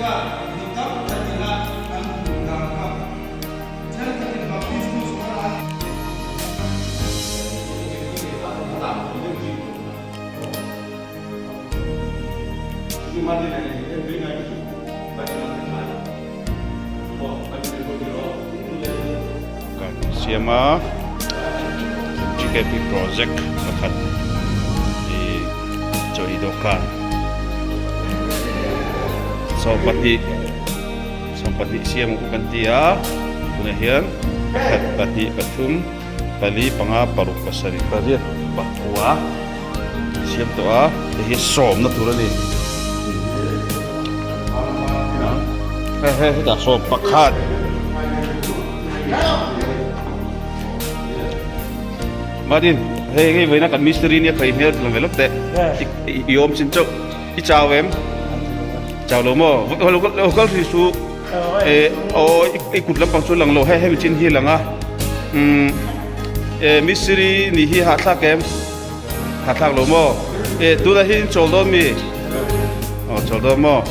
khan mi tam takin a an hmuh dan kha thenkhatin baptismu zawhna an. Kan siam a GKP project pakhat ih chaw ei dawhkan 22 siam ang kan ti a tunah hian pakhat pahnih pathum pali panga paruk pasarih pariat pakua. Siam tawh a hei hi sawmna tur a ni hei hei hetah sawm pakhat Martin hei hei vawiina kan mistiri nia khaih hmel lang ve lawk teh i awm chin chauh i chau em chau lo maw lo kal hrih suh eh aw i kut lampang chu lang lo hei hemi chin hi lang a umm eh mistiri nih hi hahthlak em. Tha thlak lo maw? E tunah hi in chawl dawn mi? Aw chawl dawn maw?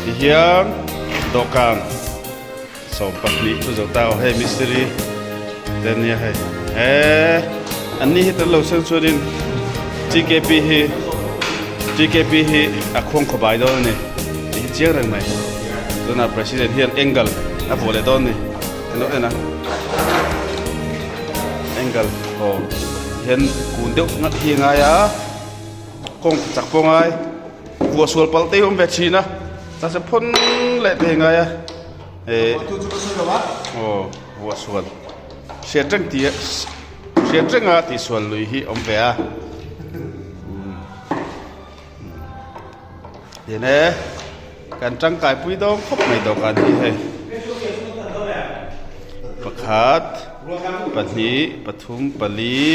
Tihian dawhkan. 22 chu zo ta aw hei mistiri te ania hei he an ni hi tel lo sen chuanin TKP hi TKP hi a khuang khawbai dawn a ni tih hi chiang reng mai tunah president hian angle a vuah leh dawn a ni eng en a angle aw hian kun deuh nghat hi a ngai a kawng chak pawh a ngai vuah sual palh te hi a awm ve thin a. Ta se phawn leh thei ngai a eh aw vuah sual hriat reng tih hriat renga tih sual lui hi awm ve a tin e kan tangkai pui dawng khawp mai dawhkan hi hei pakhat pahnih pathum pali.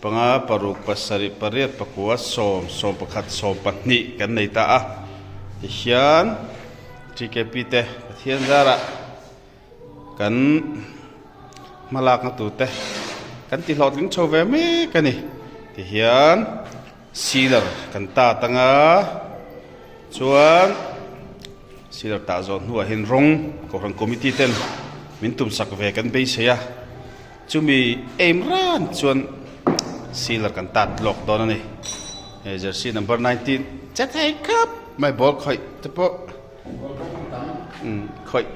Panga, paruk, pasarih, pariat, pakua, sawm, 11, 12 kan nei ta a. Tihian TKP te Pathian zarah kan hmalakna tur te kan ti hlawhtling chho ve mek a ni. Tihian sealer kan tat anga chuan sealer tah zawh hnuah hian rawng Kohhran Committee ten min tumsak ve kan beisei a. Chumi aim ran chuan sealer kan tat lawk dawn a ni. Hei jersey number 19 che thei khap mai ball khawih te pawh umm khawih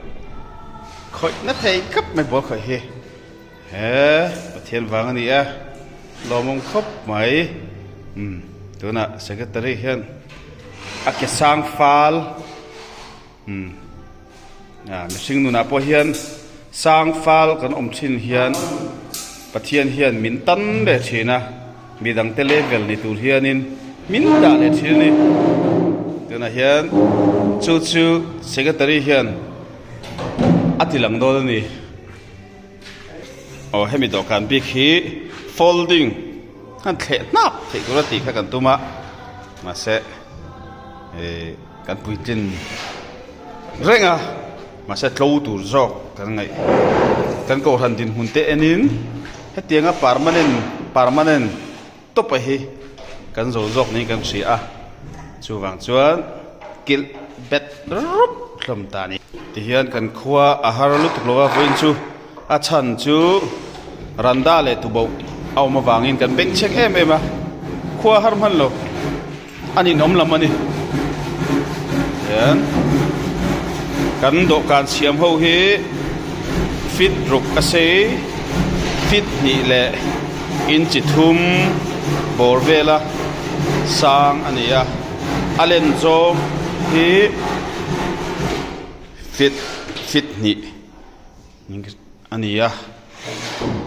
khawih na thei khap mai ball khawih hi he Pathian vang a ni a lawmawm khawp mai umm tunah secretary hian a ke sang fal Umm ah mihring nunah pawh hian sang fal kan awm thin hian Pathian hian min tan leh thin a midangte level ni tur hianin min dah leh thin a ni tunah hian chu chu secretary hian a ti lang dawn a ni aw hemi dawhkan bik hi folding an thleh hnap theih tur a tih kha kan tum a mahse eh. Kan puitlin reng a, mahse tlo tur zawk kan ngaih. Kan kohhran dinhmun te enin hetianga permanent permanent tawpa hi kan zo zawk niin kan hria a, chuvang chuan kilh bet rup hlawm ta a ni. Tihian kan khua a har lutuk lo a, vawiin chu a chhan chu randa leh tuboh a awm avangin kan bengchheng em em a, khua har hman lo. A ninawm lam a ni. Hian kan dawhkan siam ho hi feet ruk a sei feet hnih leh inchi thum bawr vela sang a ni a a len zawng hi feet feet hnih. A ni a,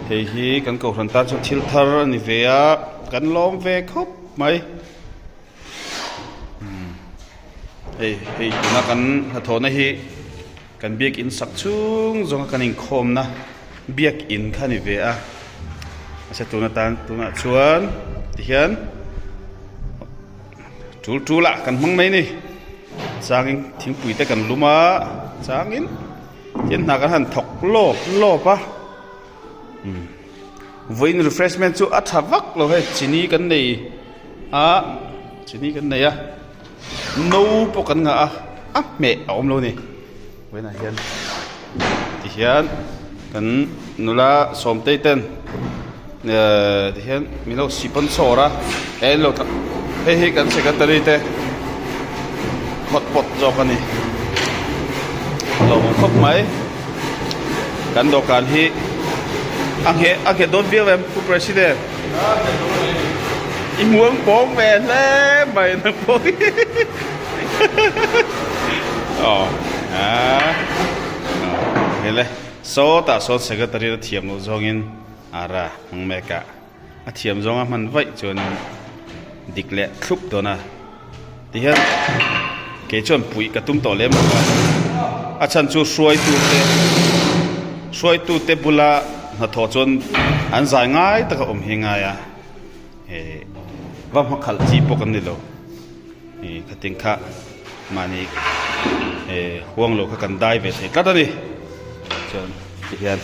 hei hi kan kohhran tan chuan thil thar a ni ve a, kan lawm ve khawp mai. Hei hei tuna kan hnathawhna hi kan biakin sak chhung zawnga kan inkhawmna biakin kha a ni ve a, mahse tuna tan tunah chuan tihian. Tul tul ah kan hmang mai ni. Changin thingpui te kan lum a, changin tin hna kan han thawk lawp lawp a. Umm vawiin refreshment chu a tha vak lo hei chini kan nei a chini kan nei a no pawh kan ngah a a hmeh a awm lo a ni vawiinah hian tihian kan nula sawmtei ten ehh tihian min lo sponsor a he lo hei hi kan secretary te hotpot zawk a ni a lawmawm khawp mai kan dawhkan hi a ngheh a nghet dawn viau em pu president i hmuang pawng ve hle mai nang pawh hi aw aaa hei le sawtah sawn secretary a thiam loh zawngin ara hmang mek a. A thiam zawnga hman vaih chuan dik leh thlup dawn a tihian kei chuan puih ka tum tawh lem lo a a chhan chu hruaitu te hruaitu te bula hnathawh chuan an zai ngai taka awm hi ngai a eh va hma khalh chi pawh kan ni lo ih khatin kha mahni eh huang lo kha kan dai ve thei tlat a ni chuan tihian.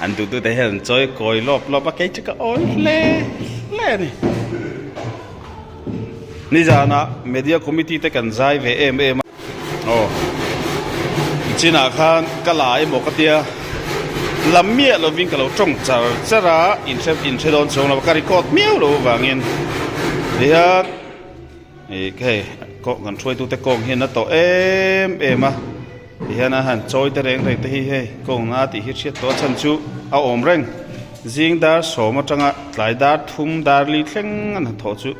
An duh duh te hian an chawi kawi lawp lawp a, kei chu ka awi hle hle a ni. Nizanah media committee te kan zai ve em em a. Aw chinah khan ka la emaw ka tia lam miah lovin ka lo tawng char char a, inhre inhre dawn chhung lo ka record miau lo avangin tihian. Ih hei kawng kan hruaitute kawng hian a tawh em em a tihian a han chawi te reng reng te hi hei kawng na tih hi hriat tawh a chhan chu a awm reng zing dar sawm atanga tlai dar thum dar li thleng an han thawh chu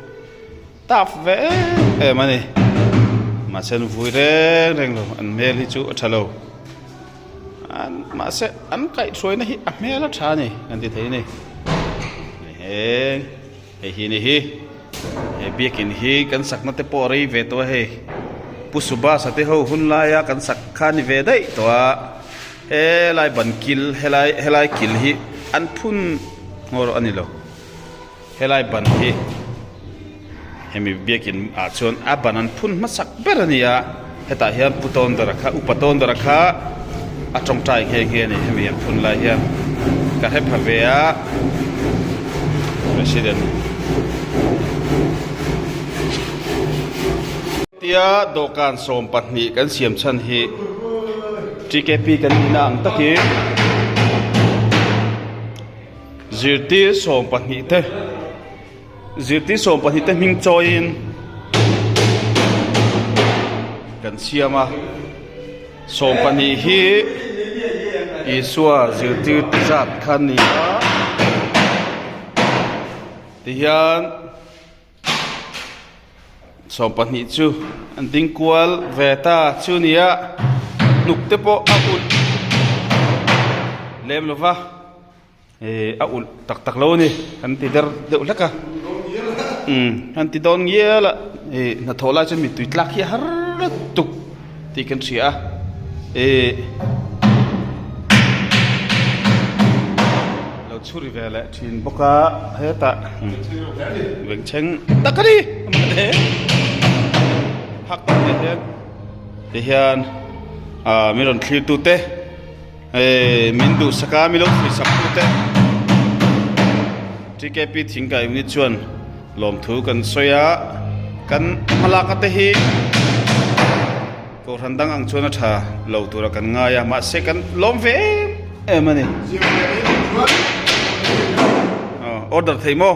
tough ve em em a ni mahse an vui reng reng lo an hmel hi chu a tha lo an mahse an kaihhruaina hi a hmel a tha a ni kan ti thei a ni heng. Hei hi ni hi he biakin hi kan sakna te pawh a rei ve tawh a hei Pu Subhas a te ho hun laia kan sak kha a ni ve daih tawh a helai ban kil helai helai kil hi an phun ngawr a ni lo helai ban hi hemi biakin ah chuan a ban an phun hmasak ber a ni a hetah hian Pu Tawndara kha Upa Tawndara kha a tawngtai nghe nghe a ni hemi an phun lai hian ka hre pha ve a president tia dawhkan 12 kan siam chhan hi TKP kan nihna ang takin zirtir 12 te. Zirtir 12 te hming chawiin kan siam a, 12 hi Isua zirtir te zat kha a ni a, tihian 12 chu an ding kual ve ta chu a ni a, hnuk te pawh a ulh lem lo va. Ehh a ulh tak tak lo a ni kan ti der deuh hlek a umm kan ti dawn ngial a ih hnathawh lai chuan mittui tlak hi a har tuk tih kan hria a ih lo chhuri ve leh thin bawk a hetah bengchheng tak a ni phak tak te hian tihian ah mi rawn thlir tu te. Hei min duhsak a mi lo thlisak tute TKP thingkai unit chuan lawmthu kan sawi a kan hmalak a te hi kohhran dang ang chuan a tha lo tura kan ngai a mahse kan lawm ve em em a ni order thei maw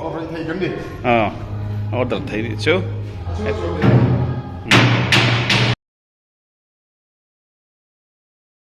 order thei nih chu.